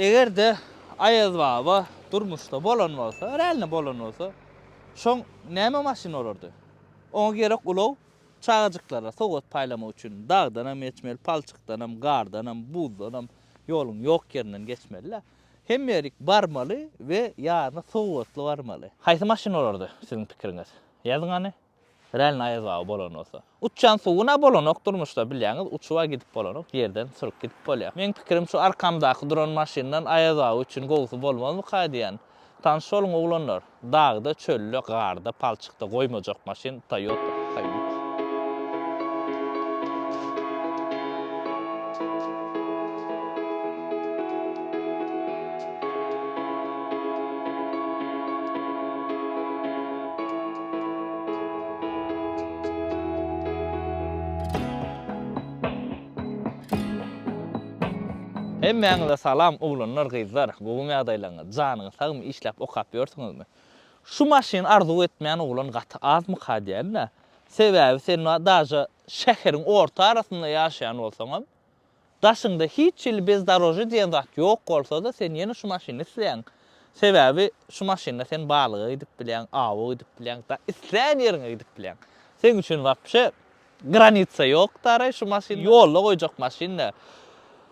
Eger-de Aýaz baba durmuşda bolan bolsa, realno bolan bolsa, şoň näme maşyny bolardy? Oňa gerek ulag çagajyklara sowgat paýlamak üçin dagdanam geçmeli, palçykdanam, gardanam, buzdanam, ýoluň ýok ýerinden geçmeli-dä. Hemme ýerik barmaly we ýanyna sowgatly barmaly. Haýsy maşyn bolardy siziň pikiriňiz? Ýazyň hany. Realno Aýaz baba bolan bolsa. Uçýan sugun-a bolanok durmuşda bilýäňiz, uçup-a gidip bolanok, ýerden sürüp gidip bolýar. Meň pikirim şu arkamdaky duran maşyndan Aýaz baba üçin gowusy bolmazmyka diýýän. Tanyş boluň oglanlar. Dagda, çölde, garda, palçykda goýmajak maşyn Toyota Hilux. Hemmäňize salam oglanlar gyzlar gowumy ýagdaýlaryňyz janyňyz sagmy işläp okap ýörsüňizmi şu maşyny arzuw etmeýän oglan gaty azmyka diýende sebäbi sen daže şäheriň orta arasynda ýaşaýan bolsaňam Daşyňda hiç hili bezdorožýe diýen zat ýok bolsa-da, sen ýene şu maşyny isleýäň. Sebäbi şu maşynda sen balyga gidip bilýäň, awa gidip bilýäň, da islän ýeriňe gidip bilýäň. Seň üçin wapşe granitsa ýok daraý şu maşyn ýolda goýjak maşyn däl.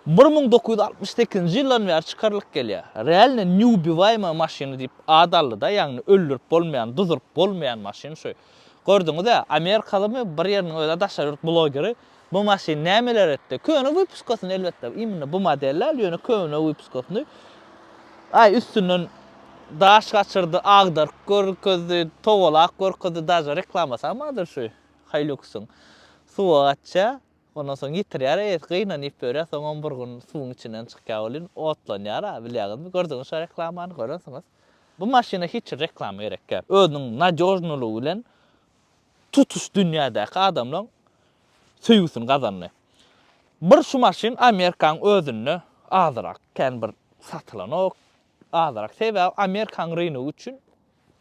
1968-nji ýyldan bäri çykarylyp gelýär. Realno neubiwaýmoý maşyny diýip ad aldy-da, ýagny öldürip bolmaýan, duzuryp bolmaýan maşyn şu. Gördüňiz-ä, amerikalymy bir ýeriniň özi daşary ýurt blogeri Bu maşyn nämeler etdi? Köne wypuskasyny elbetde, imенно bu model däl, ýöne köne wypuskasyny aý üstünden daş gaçyrdy, agdaryp görkezdi, togalak görkezdi, daže reklamasam bardyr şu Hilux-yň. Suwa gaçýar, ondan soň ýitirýär, eýesi gynanyp ýörýär, soňam bir gün suwuň içinden çykýar welin otlanýar-a, bilýäňizmi? Gördüňiz şo reklamany, görensiňiz. Bu maşyna hiç reklama gerek däl. Özüniň nadýožnylygy bilen tutuş dünýädäki adamlaň söýgüsini gazandy. Bir şu maşyn Amerikaň özünde azyrak, kän bir satylanok, azyrak. Sebäbi Amerikaň rynogy üçin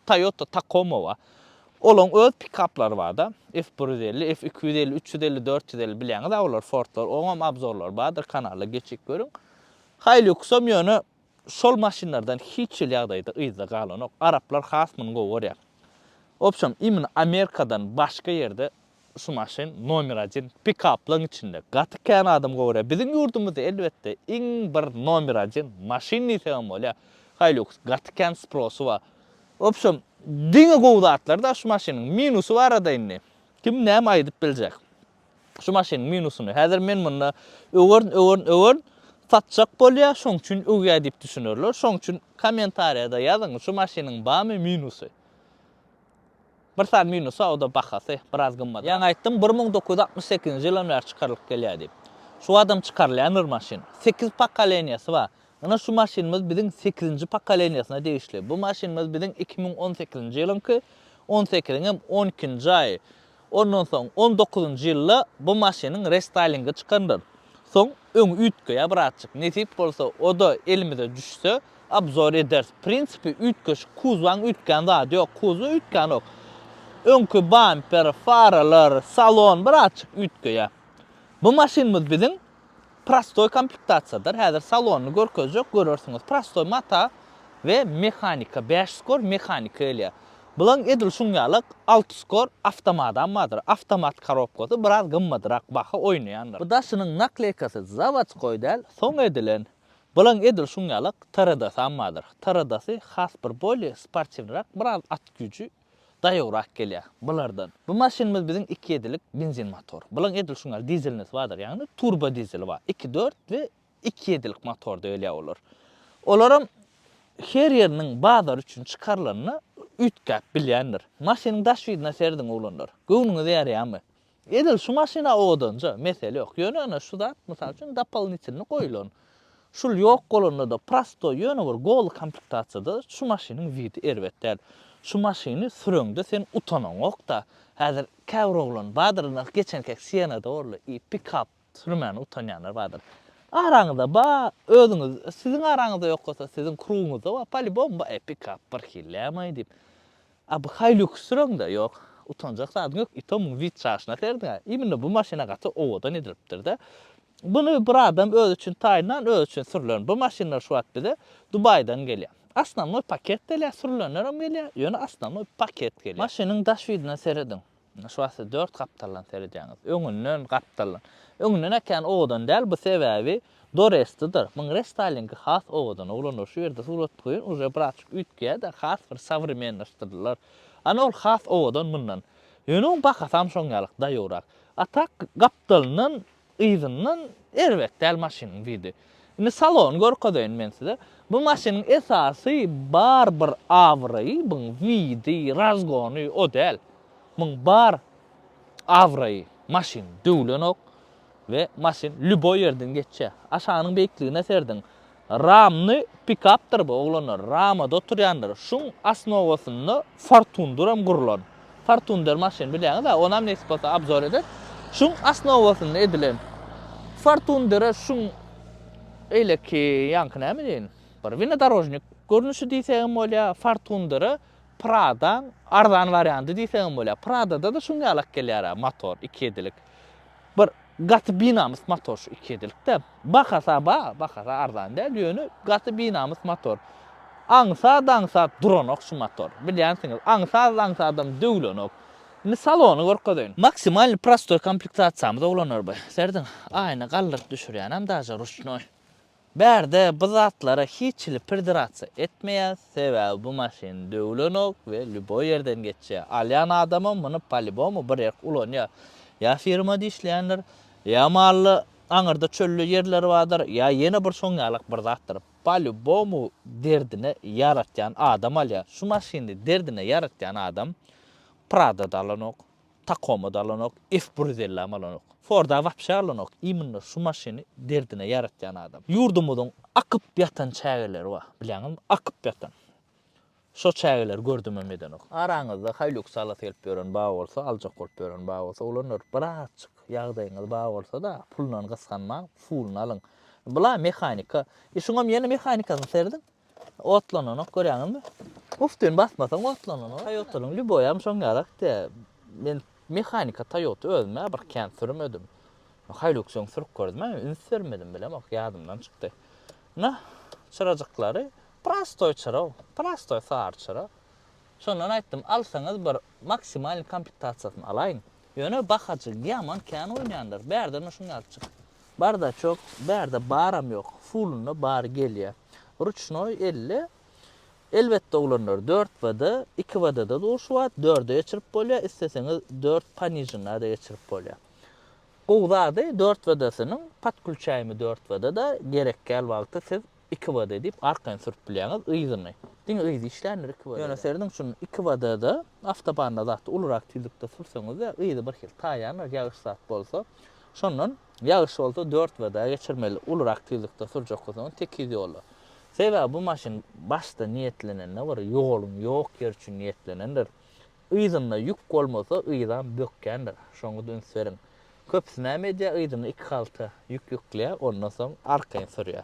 Toyota Tacoma bar. Olaň öz pikaplary barda, F 150, F 250, 350, 450 bilýäňiz-ä olar Fordlar, oňam obzorlary bardyr kanalda geçip görüň. Hilux-am ýöne Şol maşynlardan hiç hili ýagdaýda yzda galanok. Araplar has muny gowy görýär. Wobşem imенно Amerikadan başga ýerde şu maşyn nomer odin pikaplaň içinde. Gaty kän adam gowy görýär. Biziň ýurdumyzda elbetde iň bir nomer odin maşyn diýsegem bolýar. Hilux gaty kän sprosy bar. Wobşem diňe gowy zatlar da şu maşynyň. Minusy barada indi kim näme aýdyp biljek. Şu maşynyň minusyny. Häzir men munda öwerin, öwerin, öwerin satjak bolýa, şoň üçin öwýä diýip düşünerler. Şoň üçin kommentariýada ýazyň, şu maşynyň barmy minusy? Bir sany minusy bar, o-da bahasy biraz gymmat. Ýaňy aýtdym, 1968-nji ýyldan bäri çykarylyp gelýär diýip. Şu adam çykarylýandyr maşyn. Sekiz pokoleniýasy bar. Ynha şu maşynymyz biziň sekizinji pokoleniýasyna degişli. Bu maşynymyz biziň 2018-nji ýylyňky, on sekiziňem on ikinji aýy. Ondan soň on dokuzynjy ýylda bu maşynyň restaýlingi çykandyr. Soň öňi üýtgeýär birazjyk. Nesip bolsa o-da elimize düşse obzor ederis. Prinsipi üýtgeşik kuzwaň üýtgän zady ýok. Kuzwa üýtgänok. Öňki bamper, faralar, salon birazjyk üýtgeýär. Bu maşynymyz biziň Prostoý komplektasiýadyr. Häzir salonyny görkezjek, görersiňiz. Prostoý mata we mehanika, bäş skor mehanika gelýär. Bulaň edil şuň ýalak alty skor awtomadam bardyr. Awtomat korobkasy biraz gymmadrak baha oýnaýandyr. Bu daşynyň nakleýkasy zawodskoý däl, soň edilen. Bulaň edil şuň ýalak TRD-sam bardyr. TRD-sy has bir bolýe sportiwnyrak, biraz at güýji daýawrak gelýär bulardan. Bu maşynymyz biziň iki ýedilik benzin motor. Bulaň edil şuň ýaly dizelnisi bardyr, ýagny turbo dizeli bar. Iki dört we iki ýedilik motorda gelýär olar. Olaram her ýeriniň bazary üçin çykarylanda üýtgäp bilýändir. Maşynyň daş ýüzüne serediň oglanlar. Göwnüňize ýaraýarmy? Edil şu maşyna owadanja, mesele ýok. Ýöne ana şu zat, mysal üçin, dopolnitelny goýulan. Şul ýok bolanda-da prostoý, ýöne bir goly komplektasiýada şu maşynyň widi erbet däl. Şu maşyny süreňde sen utanaňok-da. Häzir käbir oglan bardyr, ynha geçenki Sienada boldy, i pikap sürmäne utanýanlar bardyr. Araňyzda ba, özüňiz, siziň araňyzda ýok bolsa, siziň krugyňyzda bar, polibom ba, e pikap birhili nämaý diýip. A bu Hilux süreňde ýok. Utanjak zadyň ýok. I to muň wid çaşyna serediň-ä. Imенно bu maşyna gaty owadan edilipdir-de. Buny bir adam özi üçin taýynlan, özi üçin sürülen. Bu maşynlar şu wagt bize Dubaýdan gelýär. Osnownoý paket gelýär, sürülenlerem gelýär, ýöne osnownoý paket gelýär. Maşynyň daş widine serediň. Şu wagt siz dört gapdaldan seredýäňiz. Öňünden, gapdaldan. Öňünden äkän owadan däl, bu sebäbi dorestidir. Muň restaýlingi has owadan. Oglanlar şu ýerde surat goýun, uje birazjyk üýtgeýär-de, has bir sowremenlaşdyrdylar. Ana ol has owadan mundan. Ýöne oň bahasam şoň ýalyk daýawrak. A tak gapdalyndan, yzyndan erbet däl maşynyň widi. Indi salony görkezeýin men size. Bu maşynyň esasy bar bir abraýy buň widi, razgony o däl. Muň bar abraýy maşyn döwlenok we maşyn lýuboý ýerden geçýär. Aşagynyň beýikligine serediň. Ramny pikapdyr bu oglanlar, ramada oturýandyr. Şuň osnowasynda Fortunderam gurlan. Fortunder maşyny bilýäňiz-ä, onam nesip bolsa obzor eder. Şuň osnowasynda edilen. Fortundere şuň eýleki ýaňky näme diýeýin, bir winodorožnik görnüşi diýsegem bolýar, Fortundere Pradaň arzan warianty diýsegem bolýar. Pradada-da şuň ýalak gelýär-ä motor, ikiýedilik. Bir gaty binamys motor şu ikiýedilikde. Bahasy ba, bahasy arzan däl, ýöne gaty binamys motor. Aňsat-aňsat duranok şu motor. Bilýänsiňiz, aňsat-aňsadam döwlenok. Indi salony görkezeýin. Maksimalny prostoý komplektasiýamyz oglanlar bu. Serediň, aýna galdyryp düşürýänem daže ruçnoý. Bärde bu zatlara hiç hili pridirasiýa etmeýäs, sebäbi bu maşyn döwlenok we lýuboý ýerden geçýär. Alýan adamam muny polýubomu bir ýerk ulanýar. Ýa firmada işleýändir, ýa mally aňyrda çölde ýerleri bardyr, ýa ýene bir şoň ýalak bir zatdyr. Polýubomu derdine ýaratýan adam alýar. Şu maşyny derdine ýaratýan adam Prada-da alanok, Tacoma-da alanok, F bir ýüz elläm alanok. Ford-a wapşe alanok. Imенно şu maşyny derdine ýaratýan adam. Ýurdumyzyň akyp ýatan çägeleri bar. Bilýäňizmi? Akyp ýatan. Şo çägeleri gördümem edenok. Araňyzda Hilux alasy gelip ýören bar bolsa, aljak bolup ýören bar bolsa, oglanlar, birazjyk ýagdaýyňyz bar bolsa-da, pulundan gysganmaň, fulyny alyň. Bula mehanika. E şuňam ýene mehanikasyny serediň. Otlananok görýäňizmi? Muftyny basmasaň otlananok. Toyotanyň lýuboýam şoň ýalak diýä. Men mehanika Toyota özüm-ä bir kän sürmedim. Hilux öň sürüp gördüm-ä, üns bermedim bilemok, ýadymdan çykdy. Ine, çyrajyklary prostoý çyra, prostoý sary çyra. Şondan aýtdym, alsaňyz bir maksimalnyý komplektasiýasyny alaýyň. Ýöne bahajyk ýaman kän oýnaýanlar. Bärden şuň ýaly çyk. Bardaçok bärde baram ýok. Fulunda bary gelýä. Ruçnoý elle Elbetde oglanlar dört wd, iki wd-da dur şu wagt, dörde geçirip bolýa, isleseňiz dört ponižinada geçirip bolýa. Gowy zady dört wd-siniň podklýuçaýmy dört wd-da gerekgäl wagty siz Iki wd diýip arkaýyn sürüp bilýäňiz yzyny. Diňe yzy işländir iki wd. Ýöne serediň şuny iki wd-da awtobanda zatda ulurak tizlikde sürseňizde yzy bir hili taýýandyr ýagyş zat bolsa. Şondan ýagyş bolsa dört wd-a geçirmeli ulurak tizlikde sürjek bolsaňyz tekiz ýolda. Sebäbi bu maşyn başda niýetlenende bir ýoluň ýok ýeri üçin niýetlenendir. Yzynda ýük bolmasa yzam bökýändir. Şoňa-da üns beriň. Köpüsi näme edýär, yzyna iki halta ýük ýükleýär, ondan soň arkaýyn sürýär.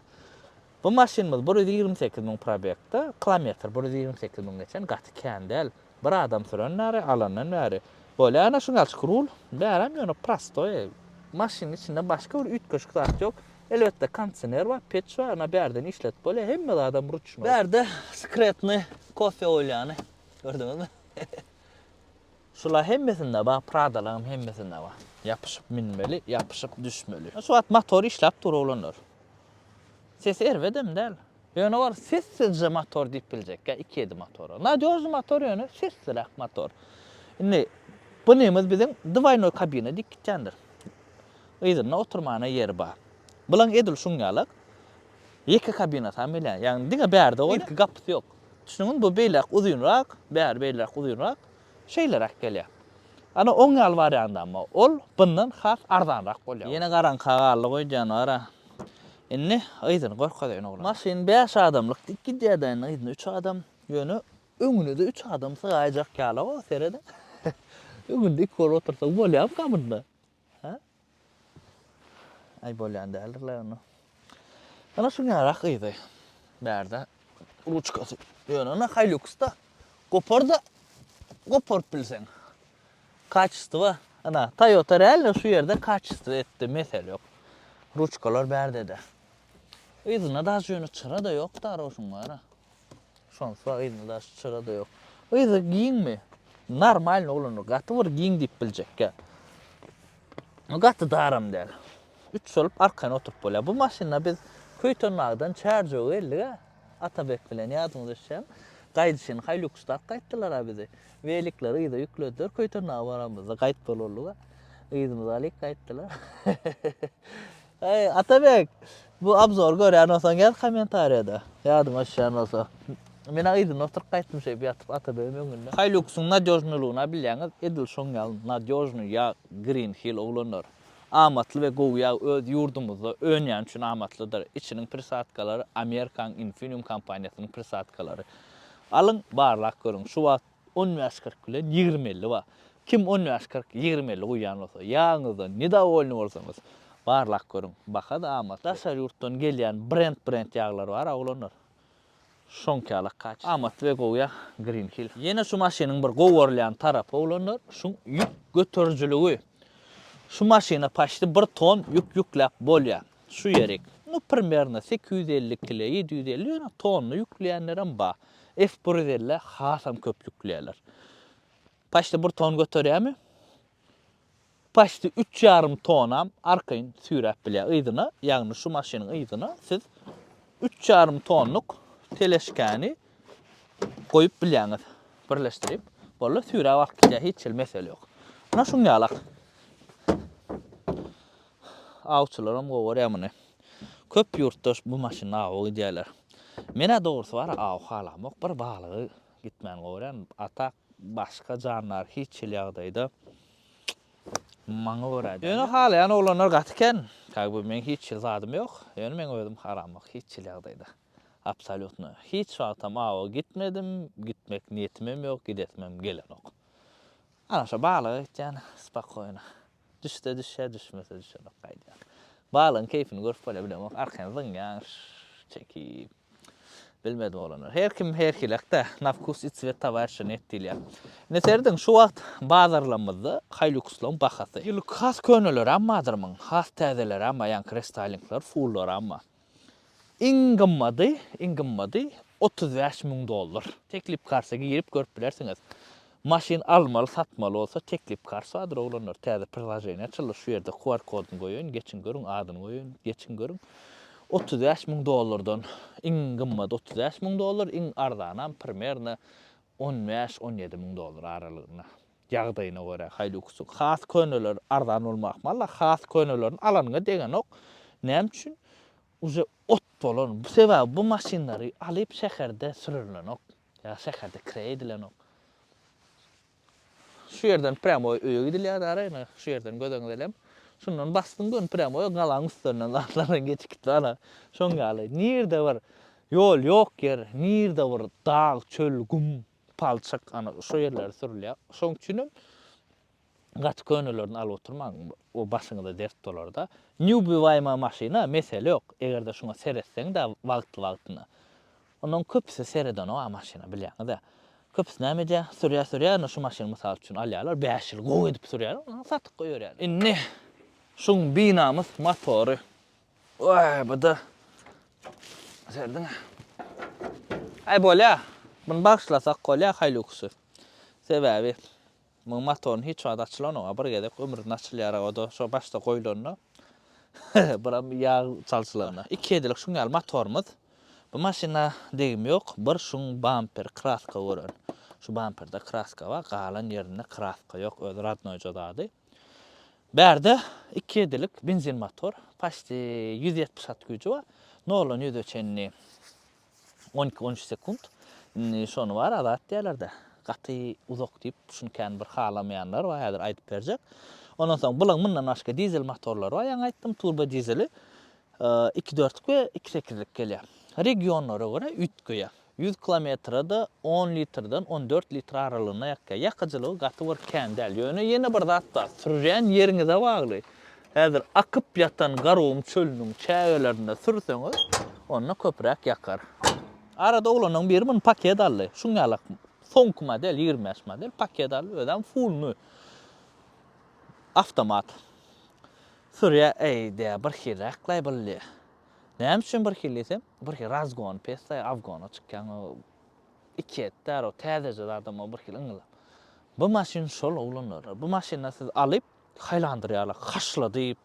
Bu maşynymyz 128 müň probegde, kilometr 128 müň geçen, gaty kän däl. Bir adam süren bäri, alandan bäri. Bolýar ene şuň ýalyçyk rul, bärem ýöne prostoý. Maşynyň içinde başga bir üýtgeşik zat ýok. Elbetde kondisioner bar, peç bar, ene bärden işletip bolýar, hemme zadam ruçnoý. Bärde sekretnyý kofe goýulýany gördüňizmi? Şula hemmesinde bar, Pradalaryň hemmesinde bar. Ýapyşyp münmeli, ýapyşyp düşmeli. Şu wagt motor işläp dur oglanlar. Sesi erbedem däl. Ýöne bar sessizje motor diýip biljekkä iki ýedi motora. Nadýožny motor ýöne sessizräk motor. Indi bunymyz biziň dwaýnoý kabina diýip gitýändir. Yzynda oturmana ýeri bar. Bulaň edil şuň ýalak ýeke kabinasam gelýär. Ýagny diňe bärde bolýar. Yzky gapysy ýok. Düşündiňizmi? Bu beýläk uzynrak, bäri beýläk uzynrak. Şeýleräk gelýär. Ana oň ýaly wariandamy? Ol bundan has arzanrak bolýar. Ýene garaňka galdy goýdýan bar-a. Indi yzyny görkezeýin oglan. Maşyn bäş adamlyk diýip gidýär-de indi yzynda üç adam. Ýöne öňüne-de üç adam sygaýjak ýaly-ow serediň. Öňünde iki bolup otursaň bolýarmyka munda? Hä? Aý bolýan däldir-le onda. Ana şuň ýarak yzy. Bärde ruçkasy. Ýöne ana Hilux-da. Gopar-da goparyp bilseň. Kaçestwo. Ana Toyota realno şu ýerde kaçestwo etdi, mesele ýok. Ruçkalar bärdede. Yzynda daş ýöne çyra-da ýok daroşuň bar-a. Şonsy bar yzynda daş çyra-da ýok. Yzy giňmi? Normalny oglanlar gaty bir giň diýip biljekkä. Gaty daram däl. Üç bolup arkaýyn oturyp bolýar. Bu maşynda biz Köýtendagdan Çärjewe geldik-ä. Atabek bilen ýadyňyza düşýärmi? Gaýdyşyn Haýlýuksda alyp gaýtdylar-a bizi. Welikleri yza ýüklediler Köýtendaga baranymyzda gaýtmaly bolduk-a. Yzymyza alyp gaýtdylar. Eý, Atabek, bu obzor görýän bolsaň ýaz kommentariýada. Ýadyňa düşýän bolsa. Men-ä yzynda oturyp gaýtdym şeýdip ýatyp Atabegiň öňünde. Haýlýuksyň nadýožnylygyna bilýäňiz, edil şoň ýaly nadýožnyý ýag Green Hill oglanlar. Amatly we gowy ýag öz ýurdumyzda önýäni üçin amatlydyr. Içiniň prisadkalary Amerikaň Infineum kompaniýasynyň prisadkalary. Alyň, barlap görüň. Şu wagt on bäş 40 bilen 20 50 bar. Kim on bäş 40, 20 50 guýýan bolsa, ýagyňyzdan nedowolny bolsaňyz, barlap görüň. Baha-da amatly. Daşary ýurtdan gelýän brend-brend ýaglar bar, oglanlar. Şoňky ýalak kaç. Amatly we gowy ýag Green Hill. Ýene şu maşynyň bir gowy görülýän tarapy oglanlar, şuň ýük göterijiligi. Şu maşyna paçti bir ton ýük ýükläp bolýar. Şu ýerik. Nu primerno 850 kile, 750 ýöne tonna ýükleýänlerem bar. F 150 hasam köp ýükleýärler. Paçti bir ton göterýärmi? Paçti üç ýarym tonam arkaýyn süýräp bilýär yzyna, ýagny şu maşynyň yzyna siz üç ýarym tonluk teleşkäni goýup bilýäňiz. Birleşdirip, boldy, süýräp alyp gidýär, hiç hili mesele ýok. Muna şuň ýalak. Awçylaram gowy görýär muny. Köp ýurtda bu maşynda awa gidýärler. Men-ä dogrusy bar, aw halamok, bir balygy gitmän gowy görýän. A tak başga jandar hiç hili ýagdaýda Maňa görä däl. Ýöne halaýan oglanlar gaty kän. Как бы meň hiç hili zadym ýok. Ýöne meň özüm halamok hiç hili ýagdaýda. Absolýutno. Hiç wagtam awa gitmedim, gitmek niýetimem ýok, gidesimem gelenok. Ana şo balyga gitýän spokoýno. Düşse düşýär, düşmese düşenok gaýdýan. Balygyň keýpini görüp bolýar bilemok. Arkaýyn zyňýaň çekip. Bilmedim oglanlar. Her kim her hilekde. Na vkus i cwet towarişa net diýilýär. Indi serediň şu wagt bazarlarymyzda Hiluxlaryň bahasy. Hilux has könelerem bardyr muň. Has täzelerem bar, ýaňky restaýlingler, fullaram bar. Iň gymmady, iň gymmady 35 müň dollar. Teklip karsa girip görüp bilersiňiz. Maşyn almaly satmaly bolsa teklip kars bardyr oglanlar täze priloženiýa açyldy şu ýerde QR kodyny goýaýyn geçiň görüň adyny goýaýyn geçiň görüň 35 müň dollardan iň gymmady 35 müň dollar iň arzanam primerno 15 17 müň dollar aralygynda ýagdaýyna görä Hiluxyň has köneleri arzan bolmak ahmal has könelerini alanyňa degenok näme üçin uje ot bolan sebäbi bu maşynlary alyp şäherde sürülenok. Ýa şäherde kireý edilenok. Şu ýerden prýamoý öýe gidilýär dara ine şu ýerden göz öňüňize elem. Şundan basdyň göni prýamoý galaň üstlerinden zatlardan geçip gitdi ana. Şoň ýaly nirde bir ýol ýok ýer, nirde bir dag, çöl, gum, palçyk ana şo ýerlere sürülýär. Şoň üçinem Gaty könelerini alyp oturmaň, o başyňyza dert bolarda. Neubivayma maşyna mesele ýok, egerde şuňa seretseň-de wagtly-wagtyna. Ondan köpüsi seredenok-a maşyna, bilýäňiz-ä. Köpüsi näme edýär? Sürýär, sürýär, indi şu maşyny mysal üçin alýarlar, bäş ýyl gowy edip sürýärler, ondan satyp goýberýärler. Indi şuň binamys motory. Oý, bu-da serediň. Aý bolýar. Muny bagyşlasak bolýar Hiluxy. Sebäbi Muň motoryny hiç wagt açylanok-a, bir gezek ömründe açylýar-a, o-da şo başda goýlanda, biram ýag çalşylanda. Iki ýedilik şuň ýaly motorymyz. Bu maşyna degim ýok, bir şuň bamperi kraska gören. Şu bamperde kraska bar, galan ýerinde kraska ýok, özi radnoýja zady. Bärde iki ýedilik benzin motor, paçti 170 at güýji bar, noldan ýüze çenli 12-13 sekunt. Indi şony bar azat diýerler-de. Gaty uzak diýip, şuny kän bir halamaýanlar bar, häzir aýdyp berjek. Ondan soň bulaň mundan başga dizel motorlary bar, ýaňy aýtdym, turbo dizeli 2.4-lik we 2.8-lik gelýär. Regionlara görä üýtgeýär. 100 kilometre-de 10 litrden 14 litr aralygynda ýakýar. Ýakyjylygy gaty bir kän däl. Ýöne ýene bir zat bar, sürýän ýeriňize bagly. Häzir akyp ýatan Garagum çölüniň çägelerinde sürseňiz, onda köpräk ýakar. Arada oglanlaryň biri muny paket aldy. Şuň ýalak soňky model, 25 model paket aldy, özem fulny. Awtomat. Sürýä eý diýýär birhiliräklaý bul diýýär. Näme üçin birhili diýsem, birhili razgony pesdaý awgona çykýaň o iki etdär o täzeje zadam o birhili yňňyldap. Bu maşyn şol oglanlar. Bu maşynda siz alyp haýlandyrýarlar haşladyp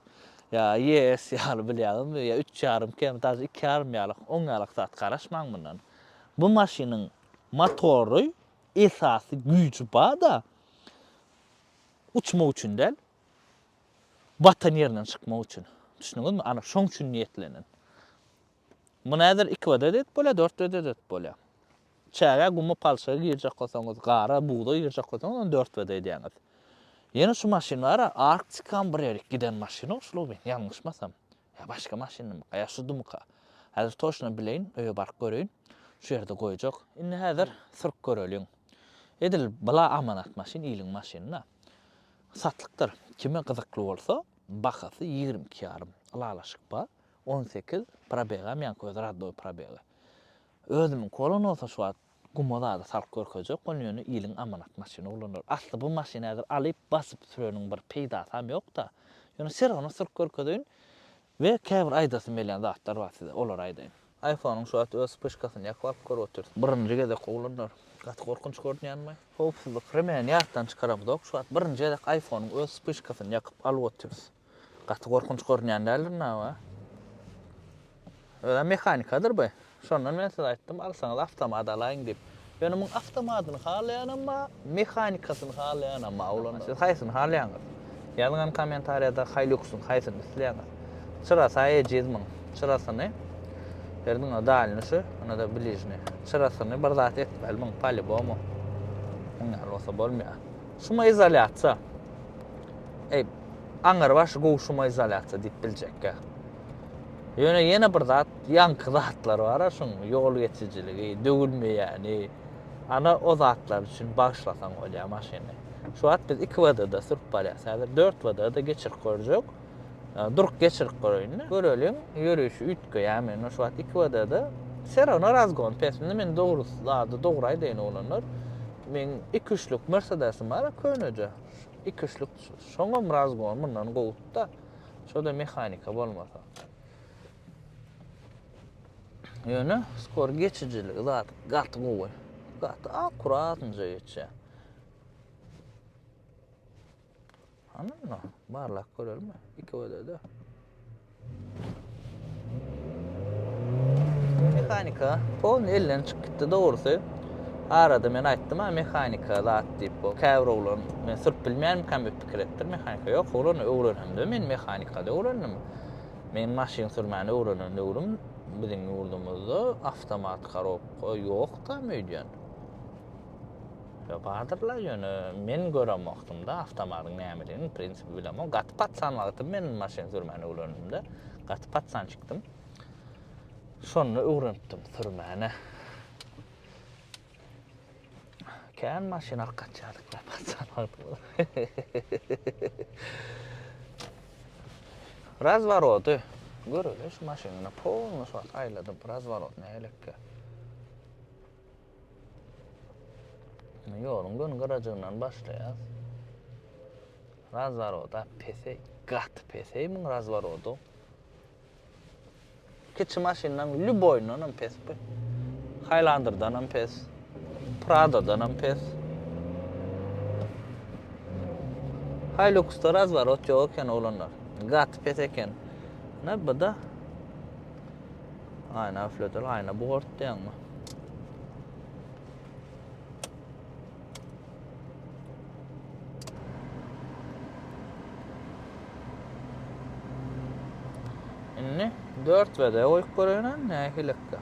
ýa YS ýaly bilýäňizmi ýa üç ýarym kem daže iki ýarym ýaly oň ýalak zat garaşmaň mundan. Bu maşynyň motory esasy güýji bada uçmak üçin däl batan ýerinden çykmak üçin. Düşündiňizmi? Ana şoň üçin niýetlenen. Muny häzir iki wada edip bolýar, dört wada edip bolýar. Çägä, guma, palçyga girjek bolsaňyz, gara, bugda girjek bolsaňyz, ony dört wada edýäňiz. Ýene şu maşyn bar-a, Arktikam bir ýerik giden maşyn-ow şul-ow men ýalňyşmasam. Ýa başga maşyndymyka, ýa şudumyka? Häzir toçno bileýin, öýe baryp göreýin. Şu ýerde goýjak. Indi häzir sürüp göreliň. Edil bula amanat maşyn, iliň maşyny-da. Satlykdyr. Kime gyzykly bolsa, bahasy 22 ýarym. Ylalaşyk bar. 18 probegam ýaňky özi radnoý probegi. Özümiňki bolan bolsa şu wagt guma zady salyp görkezjek bolun ýöne iliň amanat maşyny oglanlar. Asly bu maşyny häzir alyp basyp süreniň bir peýdasam ýokda. Ýöne sergona sürüp görkezeýin we käbir aýdasym gelýän zatlar bar size olary aýdaýyn. Iphone-yň şu wagt öz spyşkasyny ýakyp alyp görüp otyrys. Birinji gezek oglanlar. Gaty gorkunç görünýänmi? Howpsuzlyk remenini ýatdan çykaramzok. Şu wagt birinji gezek iPhone-yň öz spyşkasyny ýakyp alyp otyrys. Gaty gorkunç görünýän däldir nawa. Özem mehanikadyr bu. Şondan men size aýtdym, alsaňyz awtomat alaýyň diýip. Ýöne muň awtomadyny halaýanam bar, mehanikasyny halaýanam bar oglanlar. Siz haýsyny halaýaňyz? Ýazyňam kommentariýada Hilux-yň haýsyny isleýäňiz. Çyrasy ejiz muň. Çyrasyny Serediň dalny şu, onda-da bližny. Çyrasyny bir zat etmeli muň po-lýubomu. Muň ýaly bolsa bolmaýar. Şumoizolýasiýa. Eý, aňrybaşy gowy şumoizolýasiýa diýip biljekkä. Ýöne ýene bir zat, ýaňky zatlar bar-a şuň, ýol geçijiligi, döwülmeýäni. Ana o zatlar üçin bagyşlasaň bolýar maşyny. Şu wagt biz 2 WD-da sürüp barýas. Häzir 4 WD-da geçirip görjek. Durup geçirip göreýin-de. Göreliň, ýörişi üýtgeýärmi? Indi şu wagt 2 WD-da Serona razgon pes. Indi men dogrusy zady dogry aýdaýyn oglanlar. Meň iki-üçlük Mercedesim bar-a köneje. Iki-üçlük şoňam razgony mundan gowudy-da. Şo-da mehanika bolmasa. Ýöne skor geçijiligi zat gaty gowy. Gaty akkuratnyja geçýär. Hany indi barlap görelmi? Iki WD-de. Mehanika polny elden çykyp gitdi dogrusy. Arada men aýtdym ha mehanika zat diýip. Bu käbir oglan men sürüp bilmeýänmikäm diýip pikir etdir. Mehanika ýok oglan öwrenemde men mehanikada öwrendim. Men maşyn sürmäni öwrenen döwrüm biziň ýurdumyzda awtomat korobka ýokdam öýdýän. Ýa bardyrlar ýöne men göremokdymda awtomatyň nämedigini prinsipi bilemok. Gaty patsan wagtym men maşyn sürmäni öwrenimde gaty patsan çykdym. Şonda öwrenipdim sürmäne. Kän maşyn alyp gaçýardyk da patsan wagtymyz. Razworody göreli şu maşynyny polny şu wagt aýladym. Razworod nähilekkä? Ýoluň göni gyrajygyndan başlaýas. Razwaroda peseý, gaty peseý muň razwarodu. Kiçi maşyndan lýuboýundan hem pes bu. Highlanderdan hem pes. Pradadan hem pes. Hiluxda razwarot ýok eken oglanlar. Gaty pes eken. Ne bu da? Aýna üfledeli, aýna bugartýaňmy? Indi 4 WD goýup göreýin nähilekkä.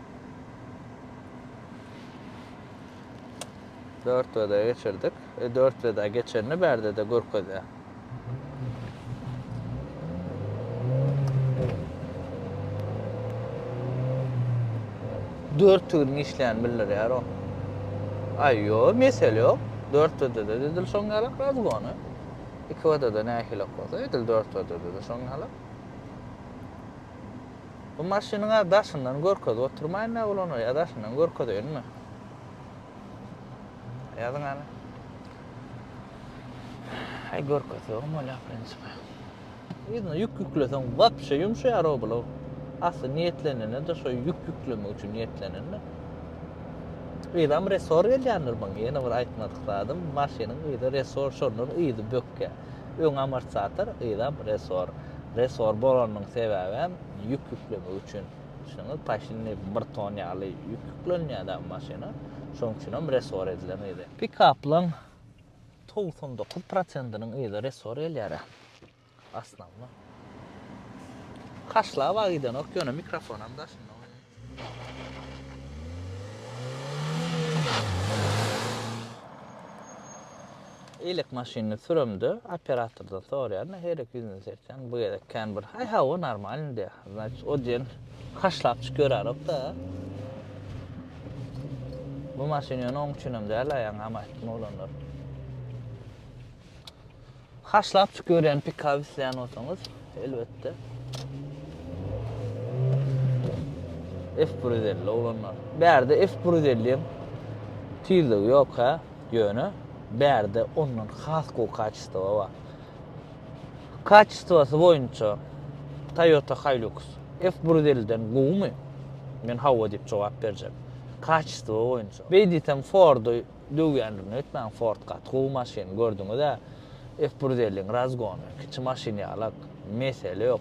4 WD geçirdik. E, 4 WD geçenini bärde de görkezýär. Dört tigiriň işleýänini bildirýär o. Aý ýok, mesele ýok. Dört WD-de edil şoň ýalak razgony. Iki WD-de nähilek bolsa, edil dört WD-de-de şoň ýalak. Bu maşynyň-a daşyndan görkezip oturmaýyn-da oglanlar, ýa daşyndan görkezeýinmi? Ýazyň hany. Aý görkezsegem bolýar prinsipi. Yzyna ýük ýükleseň wapşe ýumşaýar o bular. Asly niýetlenende-de şo ýük ýüklemek üçin niýetlenende. Yzam resor gelýändir muň. Ýene bir aýtmadyk zadym, maşynyň yzy resor şondan yzy bökýär. Öň amortizator, yzam resor. Resor bolanynyň sebäbem ýük ýüklemek üçin. Düşüniňiz, paşini bir ton ýaly ýük ýüklenýär-dä bu maşyna. Şonuň üçinem resor edilen yzy. Pikaplaň 99 prosentiniň yzy resor gelýär-ä. Asnawno. Haşlap-a gidenok, ýöne mikrofonam daşynda goýaýyn. Eýlek maşynyny süremde operatordan soraýaryn, her iki ýüzüne seretýän, bu gezek kän bir, aý hawa normalny diýýär. Значит, o diýen haşlap çykyp ýörärok-da. Bu maşyn ýöne oň üçinem däl-ä, ýaňam aýtdym oglanlar. Haşlap çykyp ýörýän pikap isleýän bolsaňyz, elbetde. F-150 oglanlar. Bärde F-150-iň tizligi ýok hä, ýöne bärde ondan has gowy kaçestwo bar. Kaçestwosy boýunça Toyota Hilux F-150-den gowumy? Men hawa diýip jogap berjek. Kaçestwo boýunça. Beý diýsem Ford-y Döwýändirin öýtmäň Ford gaty gowy maşyn gördüňizä F 150-iň razgony kiçi maşyn ýalak mesele ýok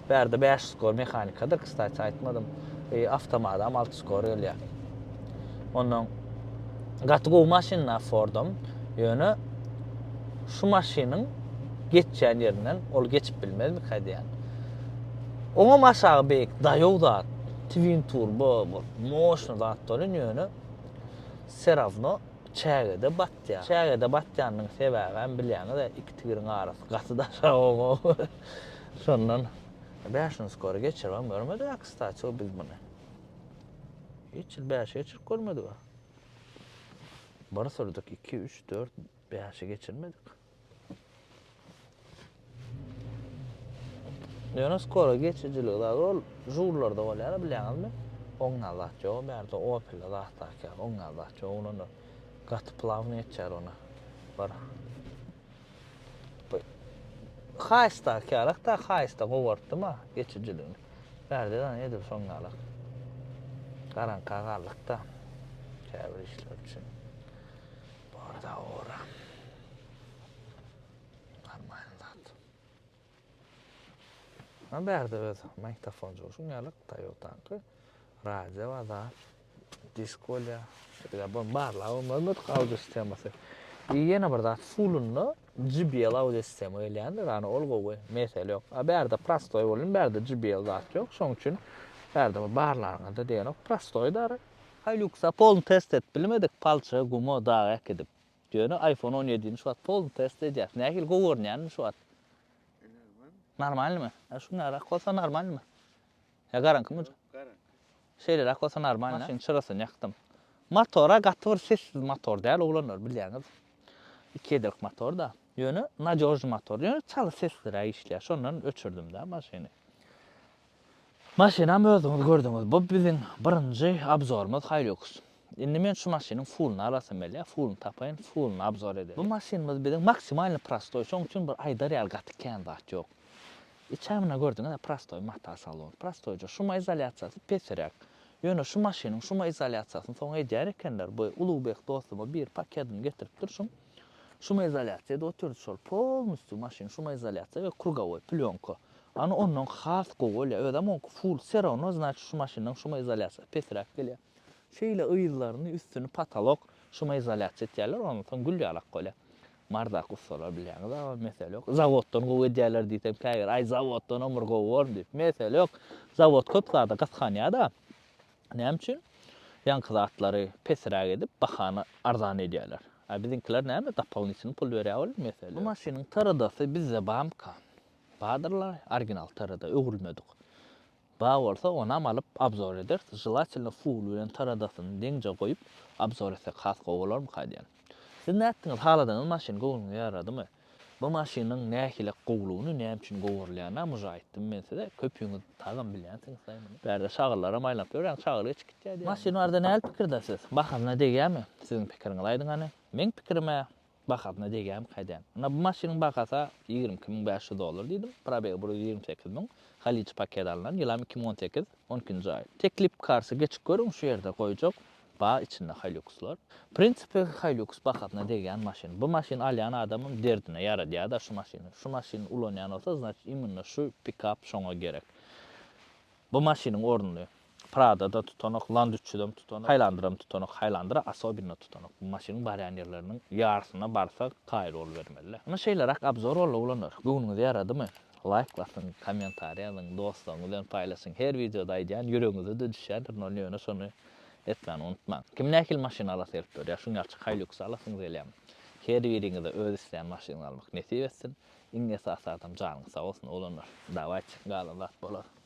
bärde bäş skor mehanikadyr kstati aýtmadym awtomadam alty skor gelýär ondan gaty gowy maşynda Fordam ýöne şu maşynyň geçýän ýerinden ol geçip bilmezmika diýýän oňam aşagy beýik daýaw zat twin turbo moşny zat bolýan ýöne Seravno çägede batýar. Çägede batýanynyň sebäbem bilýäňiz-ä, iki tigiriň arasy gaty daşa oňa. Şondan bäşinji skory geçiribem görmedik-ä kstati biz muny. Hiç ýyl bäşe geçirip görmedik-ä. Bir sürdük, iki, üç, dört, bäşe geçirmedik. Ýöne skoro geçijiligi zat ol Žigullarda bolýar bilýäňizmi? Oňňal zat ýok bärde Opel-de zat zat ýok oňňal zat ýok oglanda gaty plawny geçýär ony bir bu Haýsdaky ýalak-da Haýsda gowartdym-a geçijiligini. Bärde de edil şoň ýalak. Garaňka galdyk-da käbir işler üçin. Borda ora. Normalny zat. Ha bärde öz magnitofonjygy şuň ýaly Toyota'ňky. Radio bar zat. Disk bolýar. Şeýle bu barlap görmedik audio sistemasy. I ýene bir zat fullunda JBL audio sistema gelýändir. Ýani ol gowy. Mesele ýok. A bärde prostoý bolýan, bärde JBL zat ýok. Şoň üçin bärde bir barlaryňyzda degenok. Prostoý dary. Hilux-a polny test edip bilmedik, palçyga, guma, daga äkidip. Ýöne iPhone on ýedini şu wagt polny test edýäs. Nähili gowy görünýänmi şu wagt? Normalnymy? Ýa şuňarak bolsa normalnymy? Ýa garaňkymy? Ýok, garaňky. Şeýleräk bolsa normalny. Maşynyň çyrasyny ýakdym. Motora gaty bir sessiz motor däl oglanlar bilýäňiz. Iki ýedilik motor-da. Ýöne nadýožnyý motor. Ýöne çala sesliräk işleýär. Şondan öçürdim-dä maşyny. Maşynam özüňiz gördüňiz. Bu biziň birinji obzorymyz Hilux. Indi men şu maşynyň fulyny alasym gelýär. Fulyny tapaýyn, fulyny obzor edeli. Bu maşynymyz biziň maksimalny prostoý. Şoň üçin bir aýdar ýaly gaty kän zat ýok. Içämine gördüňiz-ä prostoý mata salon. Prostoýja. Şumoizolýasiýasy pesräk. Ýöne şu maşynyň şumoizolýasiýasyny soň edýän ekenler. Bu Ulugbek dostuma bir pakedini getiripdir şuň. Şumoizolýasiýa edip otyrdy şol. Polnostýu maşyn şumoizolýasiýa we krugowoý plýonka. Ana ondan has gowy bolýar. Özem oňky full se rawno znaçit şu maşyndan şumoizolýasiýa pesräk gelýär. Şeýle yzlaryny üstüni patolok şumoizolýasiýa etýärler ondan soň gül ýalak bolýar. Mardaky ussalar bilýäňiz a mesele ýok. Zawoddan gowy edýärler diýsem käbiri aý zawoddanam bir gowy bormy diýip. Mesele ýok. Zawod köp zada gysganýada. Näme üçin? Ýaňky zatlary pesräk edip bahany arzan edýärler. A biziňkiler näme dopolnitelny pul berýär welin mesele ýok. Bu maşynyň TRD-sy bizde bamyka? Badyrlar original TRD öwrülmedik. Ba bolsa onam alyp obzor ederis. Želatelno full bilen TRD-syny deňje goýup obzor etsek has gowy bolarmyka diýen. Siz nätdiňiz haladyňyz maşyn göwnüňize ýaradymy? Bu maşynyň nähili gowulygyny näme üçin gowurylýanam uje aýtdym men size köpüňiz dagam bilýänsiňiz daýy muny. Bärde şagyllaram aýlanyp ýör ýaňy şagyl geçip gitýär diýýär. Maşyn barada nähili pikirde siz? Bahasyna degýärmi? Siziň pikiriňizi aýdyň hany. Meň pikirim-ä. Bahasyna degýärmikä diýýän. Ynha bu maşynyň bahasy 22 500 dollar diýdim. Probegi 128 müň. Halyjy paket alnan. Ýylam 2018, 12-nji aý. Teklip Carsy geçip görüň şu ýerde goýjak. Ba içinde Hiluxlar. Prinsipi Hilux bahasyna degýän maşyn. Bu maşyny alýan adamam derdine ýaradýada şu maşyny. Şu maşyny ulanýan bolsa znaçit imенно şu pikap şoňa gerek. Bu maşynyň ornuny Prada-da tutanok, Land 300-em tutanok, Highlander-am tutanok, Highlander-a asobinno tutanok. Bu maşynyň barýan ýerleriniň ýarsyna barsa kaýyl bolubermeli. Ine şeýleräk obzor boldy oglanlar. Göwnüňize ýaradymy? Laýk basyň, kommentariý ýazyň, dostlaryňyz bilen paýlaşyň. Her wideoda aýdýan, ýüregiňize-de düşýändir, ony ýöne şony etmäni unutmaň. Kim nähili maşyn alasy gelip dur? Ýa şuň ýalyçyk Hilux alasyňyz gelýärmi? Her biriňize öz isleýän maşynyňyzy almak nesip etsin. Iň esasy zadam janyňyz sag bolsun oglanlar. Dawayçy, galan zat bolar.